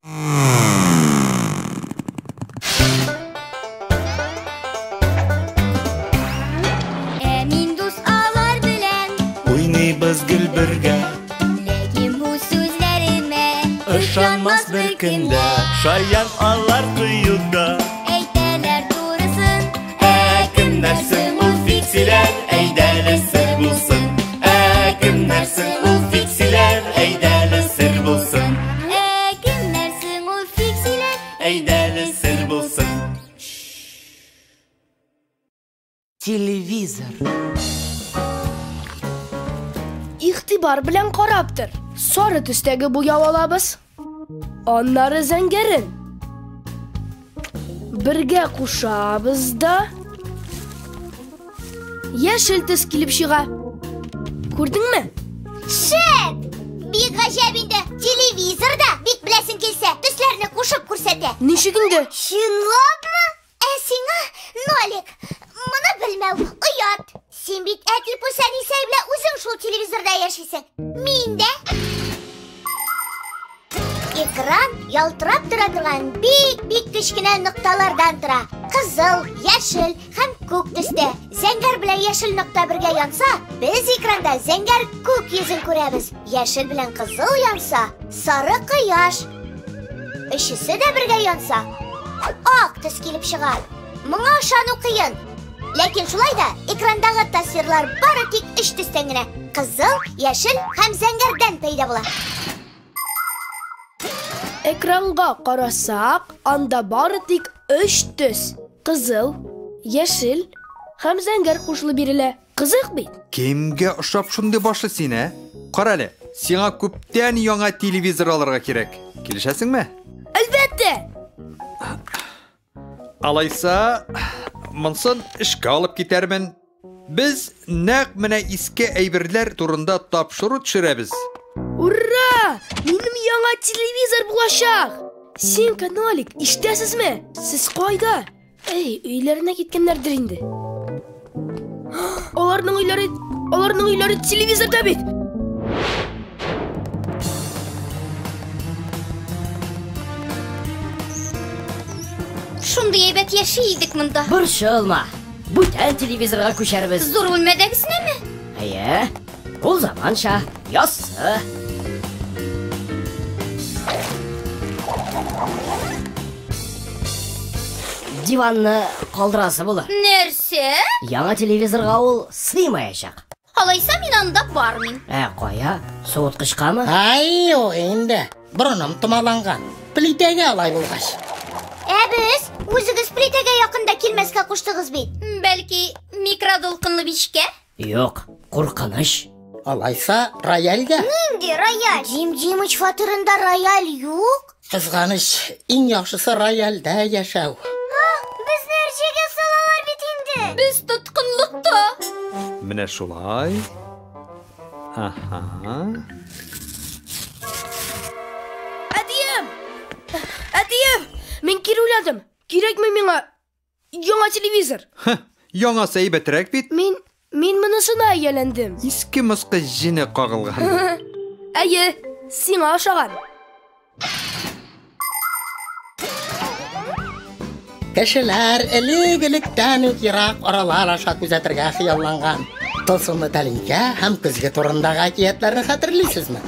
Ә мин дус алар белән Уйныйбыз гел бергә. Ләкин бу сүзләремә Ышанмас беркем дә. Шаян алар кыюда. Әйтәләр турысын. Ә кемнәр соң ул фиксиләр? Әйдәле сер булсын. Ә кемнәр соң ул фиксиләр? Әйдәле сер булсын. Ә кемнәр соң ул фиксиләр? Әйдәле сер булсын. Телевизор. Игътибар белән карап тор. Сары төстәге буяу алабыз. Аннары зәңгәрен. Бергә кушабыз да яшел төс килеп чыга. Күрдеңме? Шәп! Бик гаҗәп инде. Телевизор да бик беләсең килсә, төсләрне кушып күрсәтә. Ничек инде? Чынлапмы? Ә сиңа, Нолик, моны белмәү оят. Син бит әти Пусәнисәй белән үзең шул телевизорда яшисең. Мин дә. Экран ялтырап тора торган бик-бик кечкенә нокталардан тора. Кызыл, яшел һәм күк төстә. Зәңгәр белән яшел нокта бергә янса, без экранда зәңгәр күк йөзен күрәбез. Яшел белән кызыл янса, сары кояш. Өчесе дә бергә янса, ак төс килеп чыга. Моңа ышану кыен. Ләкин шулай да экрандагы тасвирлар бары тик өч төстән генә: кызыл, яшел һәм зәңгәрдән пәйда була. Экранга карасак, анда бары тик өч төс: кызыл, яшел һәм зәңгәр кушылып бирелә. Кызык бит. Кемгә ошап шундый башлы син, ә? Кара әле, сиңа күптән яңа телевизор алырга кирәк. Килешәсеңме? Әлбәттә. Алайса, монсын эшкә алып китәрмен. Без нәкъ менә иске әйберләр турында тапшыру төшерәбез. Ура! Минем яңа телевизор булачак! Симка, Нолик, ишетәсезме? Сез кайда? Эй, өйләренә киткәннәрдер инде. Аларның өйләре, аларның өйләре телевизорда бит. Шундый әйбәт яши идек монда. Борчылма. Бүтән телевизорга күчәрбез. Зур бүлмәдәгесенәме? Әйе. Ул заманча, яссы. Диванны калдырасы булыр. Нәрсә? Яңа телевизорга ул сыймаячак. Алайса мин анда бармыйм. Ә кая? Суыткычкамы? Ай, юк инде. Борыным томаланган. Плитәгә алай булгач. Ә без үзегез плитәгә якында килмәскә куштыгыз бит. Бәлки микродулкынлы мичкә? Юк, куркыныч. Алайса рояльгә. Нинди рояль? Дим Димыч фатирында рояль юк. Кызганыч, иң яхшысы рояльдә яшәү. Безне әрҗәгә салалар бит инде. Без тоткынлыкта. Менә шулай. Аһа. Әтием! Әтием! Мин кире уйладым. Кирәкме миңа яңа телевизор? Һы, яңасы әйбәтрәк бит. Мин монысына ияләндем. Иске мыскы җене кагылган. Әйе, сиңа ошаган. Кешеләр элек-электән үк ерак аралар аша күзәтергә хыялланган. Тылсымлы тәлинкә һәм көзге турындагы әкиятләрне хәтерлисезме?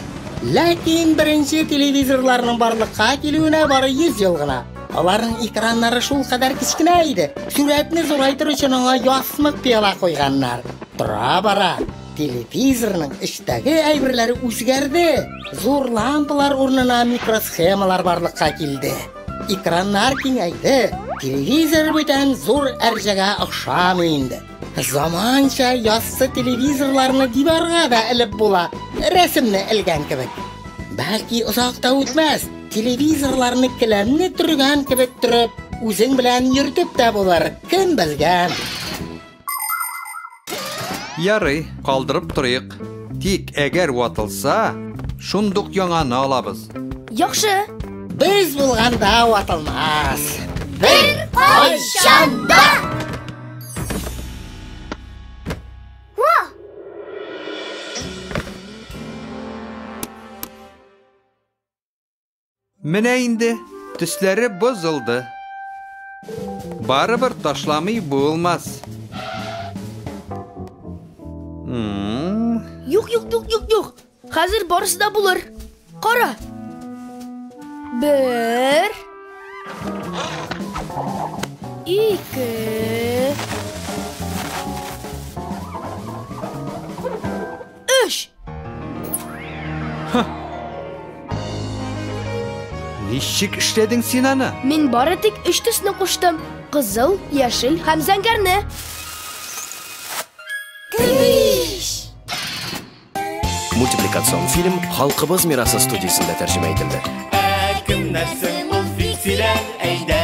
Ләкин беренче телевизорларның барлыкка килүенә бары 100 ел гына. Аларның экраннары шул кадәр кечкенә иде. Сурәтне зурайтыр өчен аңа ясмык пыяла куйганнар. Тора-бара телевизорның эчтәге әйберләре үзгәрде. Зур лампалар урынына микросхемалар барлыкка килде. Экраннар киңәйде. Телевизор бүтән зур әрҗәгә охшамый инде. Заманча яссы телевизорларны диварга да элеп була, рәсемне элгән кебек. Бәлки озак та үтмәс, телевизорларны келәмне төргән кебек төреп, үзең белән йөртеп тә булыр, кем белгән. Ярый, калдырып торыйк. Тик әгәр ватылса, шундук яңаны алабыз. Яхшы. Без булганда ватылмас. Бер кайчан да! Менә инде төсләре бозылды. Барыбер ташламый булмас. Юк, юк, юк, юк, юк. Хәзер барысы да булыр. Кара. Бер. Ике. Өч. Ничек эшләдең син аны? Мин бары тик өч төсне куштым. Кызыл, яшел һәм зәңгәрне. Мультипликацион фильм Халкыбыз мирасы студиясендә тәрҗемә ителде. Ә кемнәр соң ул фиксиләр? Әйдә.